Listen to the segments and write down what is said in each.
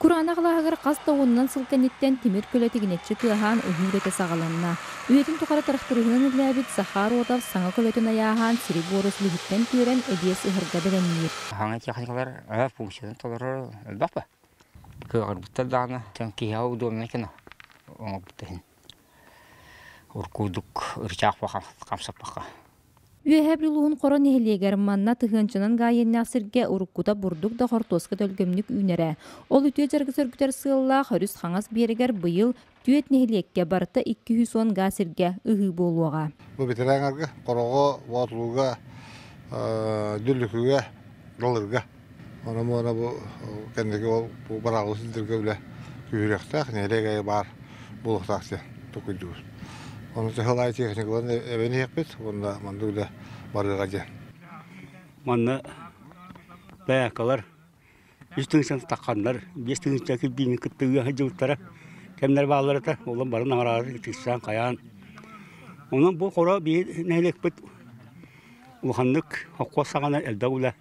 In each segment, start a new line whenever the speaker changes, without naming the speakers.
Кураанах алааһыгар хас да уонунан сыл кэнниттэн тимир көлө тигинэччи тыаһаан ыһыы үлэтэ саҕаланна. Үйэтин тухары тырахтарыһынан үлэлээбит Захар Отов саҥа көлөтүн айааһаан сири-буору силиһиттэн түөрэн эбиэс ыһарга бэлэмниир.
Хаҥа техникалар функциятын толорор элбэх ба. Кыаҕырбыттар даҕаны киһиэхэ удобнай кино оҥорбуттар иһин. Уркуудук ырчаах хамсаппакка.
Үөһээ Бүлүү улууһун Хоро нэһилиэгэр манна тыһыынчанан гаайыннаах сиргэ уруккута бурдук да хортуоска да өлгөмнүк үүнэрэ. Ол үтүө дьарыгы сөргүтэр сыаллаах өрүс хаҥас биэрэгэр быйыл түөрт нэһилиэккэ барыта 210 гаа сиргэ ыһыы буолуоҕа.
Бу ветераннарга Хороҕо, Боотулууга, Дүллүкүгэ, Далырга. Онон бу кэнники ол бу бараалы сылдьарга үлэ күүһүрүөхтээх, нэһилиэк аайы баар буолуохтаах диэн толкуйдуур. Ону сыһылаай техникаларын эбэн иһиэхпит уонна маннык үлэ барыаҕа диэн.
Манна бэйэкалар үс тыһыынча тахханнар, биэс тыһыынча кирбиини кытта ыаһа дьылтара кэмнэр бааллар этэ. Олон бары наҕараада тиксээн хайаан. Онон бу хоро биир нэһилиэкпит улаханнык холкуос саҕана элбэх үлэ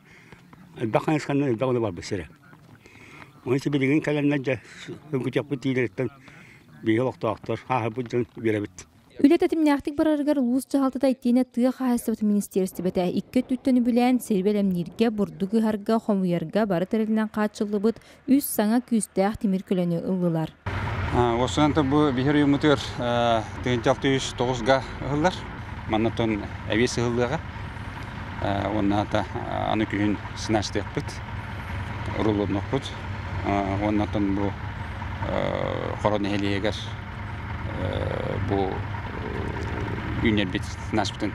элбэх хайысханан элбэх үлэ барбыт сирэ. Оны билигин кэлэннэр дьэ үҥкүтүөхпүт диилэриттэн биһиги олохтоохтор ааһарбыт дьон үөрэбит.
Үлэ тэтимнээхтик барарыгар улуус дьаһалтата итиэннэ тыа хаһаайыстыбатын министиэристибэтэ икки өттүттэн үбүлээн сири бэлэмнииргэ, бурдук ыһарга, хомуйарга бары тэрилинэн хааччыллыбыт үс саҥа күүстээх тимир көлөнү ыллылар.
Осунан бу биһир уйуммутугар 1069 га ыһыллар. Маннаттан эбиэс ыһыллыаҕа. Уонна аны күһүн сынаастыахпыт, уруллунуохпут. Уоннаттан бу Хоро нэһилиэгэр бу үүнэрбит сынаспытын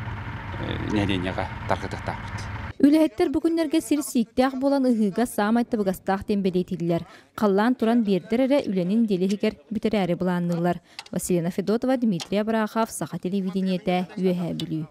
нэһилиэнньэҕэ тарҕатыахтаахпыт.
Үлэһиттэр бу күннэргэ сир сииктээх буолан ыһыыга саамай табыгастаах диэн бэлиэтииллэр. Халлаан туран биэрдэр эрэ үлэнин дэлиһигэр бүтэрээри былаанныыллар. Василина Федотова, Дмитрий Абрахов, Саха телевидениетэ, Үөһээ Бүлүү.